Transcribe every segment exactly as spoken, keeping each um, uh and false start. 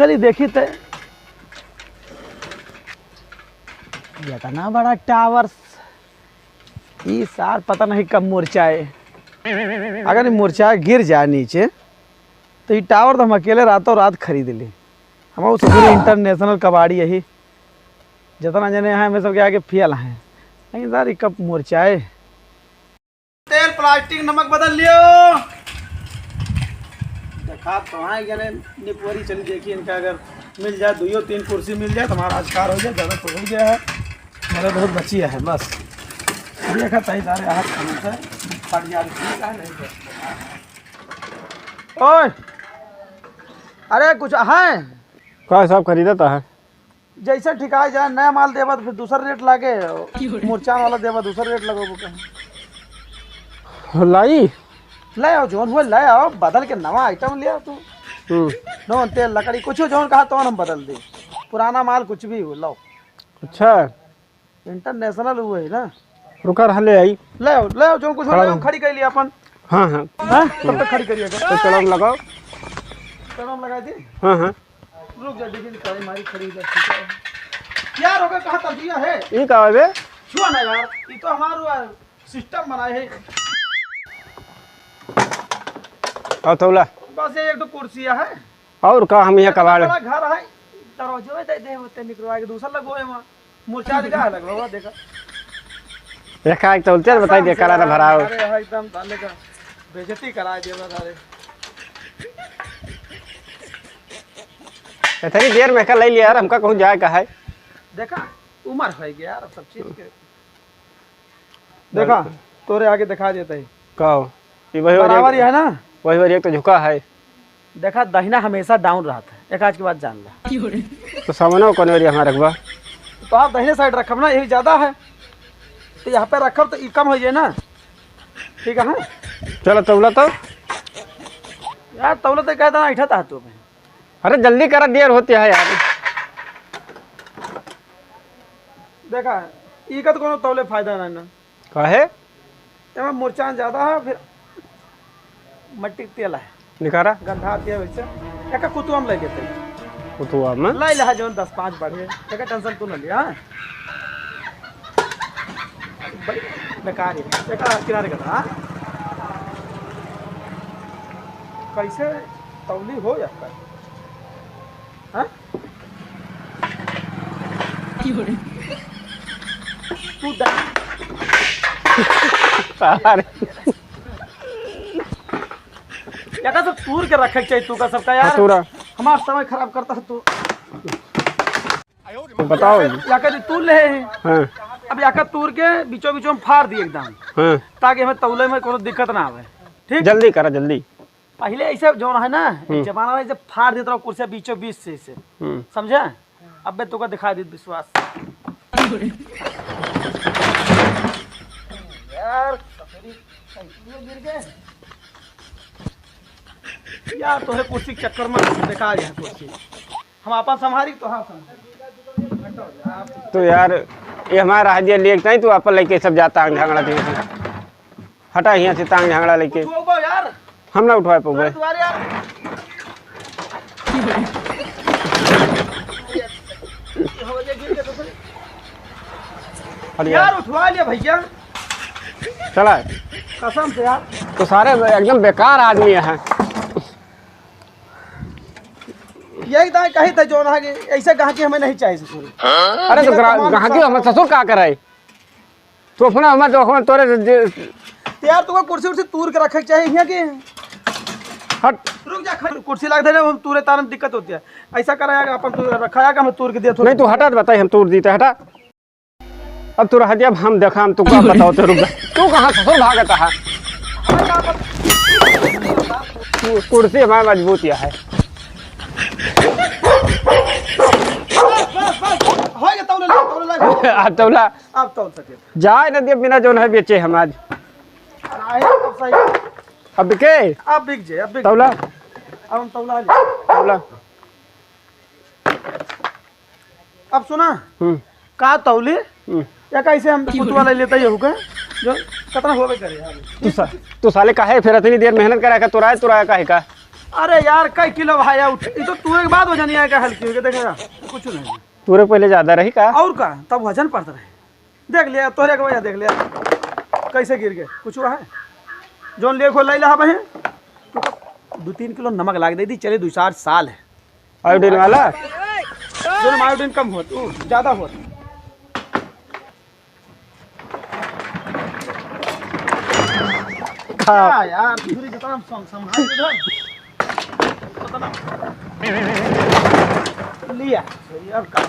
चली देखी ते, इतना बड़ा टावर, ई सार पता नहीं कब मुरझाए। अगर ई मुरझाए गिर जाए नीचे, तो ई टावर तो हम अकेले रातों रात खरीद ली। हम उस पूरी इंटरनेशनल कबाड़ी यही, जितना जने हैं, हमें सबके आगे फेल हैं। नहीं सार, ई कब मुरझाए। तेल, प्लास्टिक, नमक बदल लियो। देखा तो हाँ, जने निपोरी चली देखी इनका, अगर मिल जाए, दुइयो तीन कुर्सी मिल जाए, तुम्हारा आज कार हो जाए, ज़्यादा तो हो गया है, मेरे बहुत बची है बस। देखा ताई सारे हाथ खाने से फट जा रही है, नहीं तो। ओए, अरे कुछ है? का सब खरीदत है? जैसे ठिकाए जाए, नया माल देबा तो फिर दूसर रेट लागे, मुरचान वाला देबा दूसर रेट लगोबो का। लाई? ले आओ, जौन हुए ले आओ, बदल के नवा आइटम ले आओ तू। हम्म। नौन तेल, लकड़ी, कुछ जौन कहा तौन हम बदल दे। पुराना माल कुछ भी हो, लाओ। अच्छा। इंटरनेशनल हुए है ना। रुका रहा, ले आई। ले आओ, ले आओ, जौन कुछ हो, खड़ा ले आओ, रहो। खड़ी कर लिया अपन। हाँ, हाँ। हाँ? तब तक खड़ी करिएगा। तो चलो, हम लगाओ। चलो, हम लगा दी। हाँ, हाँ। रुक जा, देखिए, काली मारी खड़ी हो जा, ठीक है। यार, ओकर कहाँ तजिया है? ई का बे? छुआ ना यार, ई तो हमार हुआ सिस्टम बनाए है। आओ तौला। बस ये एक तो कुर्सिया है। और का हम यहाँ इतना कबाड़ बड़ा घर है, दरवाजे में दे दे होते निकलवा के दूसरा लगो है वहाँ। मुरचा दिखा है लगवा, देखा। देखा, एक तो उल्टे बताई दे, काला ना भराओ। अरे, हाँ, एकदम साले का बेइज्जती करा दे बस, अरे। इतनी देर में का ले लिया यार, हमका कहूँ जाए का है। देखा, उम्र हो गया यार, सब चीज के। देखा, तोरे आगे दिखा देता है। का हो? ये वही वाली बराबर ही है ना? वही वाली एक तो झुका है। देखा, दहिना हमेशा डाउन रहता है, एक आज के बात जान ला। तो सामने कौन वाली हमारा रखबा? तो आप दहिने साइड रखब ना, यही ज्यादा है। तो यहाँ पे रखब तो ई कम हो जाए ना। ठीक है, हाँ? चलो तौला तो। यार, तौला तो कहता ना, ऐठा था तू। अरे जल्दी करा, देर होती है यार। देखा, ई का तो कोनो तौले फायदा ना ना। काहे? एमा मुरचान ज्यादा है, फिर मट्टी के तेल है। निकारा। गंधा आती है वैसे। एका कुतुआ में ले लेते हैं। कुतुआ में? लाई लहा जौन दस पाँच बढ़े। एका टेंशन तू न लिया, हाँ? बड़ी बेकार है। एका किनारे कर, हाँ? कैसे तौली हो या कर? हाँ? तू दा- अरे। या का सब तूर के रखे के चाहिए तू का सबका यार। हाँ, तूरा। हमार समय खराब करता है तू। तू बताओ। या का तूर ले है। हाँ। अब या का तूर के बीचों बीचों में फाड़ दी एकदम। हाँ। ताकि हमें तौले में कोनो दिक्कत ना आवे। ठीक? जल्दी करा, जल्दी। पहिले ऐसे जौन है ना, हम्म। जमाना में ऐसे फाड़ देत रहो कुर्सिया बीचों बीच से ऐसे। हम्म। समझा? अबे तोका दिखा दी विश्वास। यार, सफेदी, ये गिर गए। यार, तोहे कुर्सी के चक्कर में बेकार है कुर्सी। हम आपन संभारी, तोहार संभारी। तो यार, ये हमारा हदिया लेके नहीं, तू आपन लेके सब जाता है, झगड़ा दे। हटा यहाँ से तांग झगड़ा लेके। उठवाओ यार। हम ना उठवा पाबे। तुरंत उठवा यार। हट यार। यार उठवा लिया भैया। चला। कसम से यार। तो सारे एकदम बेकार आदमी है। यही तो कही था जो ना कि ऐसे गाहकी हमें नहीं चाहिए ससुर। अरे तो ग्रा-, गाहकी हमारे ससुर का करे? तो अपना हमारे तो अपना तोरे जे- तो यार, तुमको कुर्सी उर्सी तूर के रखे के चाहिए यहाँ के। हट। रुक जा, खड़-, कुर्सी लाग देने, हम तूरे तारन दिक्कत होती है। ऐसा करा यार, अपन तूर रखा यार, हम तूर के दिया थोड़ा। नहीं, तू हटा, तो बताई, हम तूर दीते, हटा। अब तू रह दिया, अब हम देखा, हम तुमको बताओ, तो रुक जा। तू कहाँ ससुर भागता है? तू कुर्सी हमारे मजबूत यह है। बस, बस, बस। हो गया, तौले ला, तौले ला। आ, तौला। अब तौल सके। जाए न दे बिना जौन है बेचे हम आज। अरे, अब सही। अब बिके? अब बिक जे, अब बिक तौला। जे। अब हम तौला ले। तौला। अब सुना, हम्म। का तौली? हम्म। या कैसे हम कुतुआ ले लेता ही होगा? जो कितना होवे करे यार। तू सा-, तू साले काहे फिर इतनी देर मेहनत करा का, तुराए, तुराए काहे का? अरे यार, कई किलो भाई, उठ, ये तो तूरे के बाद वजन ही आएगा, हल्की होके देखेगा, कुछ नहीं। तूरे पहले ज्यादा रही का? और का, तब वजन पड़त रहे। देख लिया, तोहरे के वजह देख लिया, कैसे गिर गए। कुछ हुआ है? जोन ले खो लैला है बहिन, तू दो तीन किलो नमक लाग दे दी, चले दो चार साल है। आयोडीन वाला? जोन आयोडीन कम हो, तू ज्यादा हो। हाँ। क्या यार, दूरी जितना हम सम-, संभाल के धर। उतना। लिया, सही, अब का?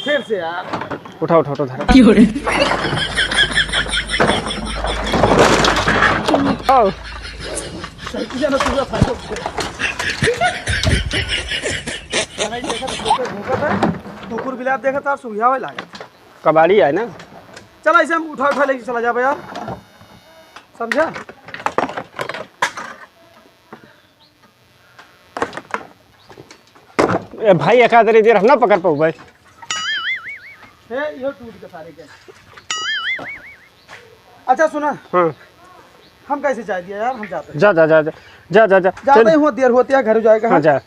फिर से यार। उठा, उठा, उठा, धर। क्यों रे? आओ। सही किया ना, तू जा, भाई। नहीं देखा तो भूखा, भूखा था। कुकुर बिलार देखा था, सुविधा होए लागे। कबाड़ी है ना? चला, इसे हम उठा, उठा लेके चला जाबे यार, समझा? ए भाई, एक आध देर हम ना पकड़ पाऊ भाई। ए, यो टूट के सारे के। अच्छा सुना, हाँ। हम कैसे जाए दिया यार, हम जाते हैं। जा, जा, जा, जा, जा, जा, जा। जाते चल। ही हुआ, देर होती है, घर जाएगा। हाँ, जा।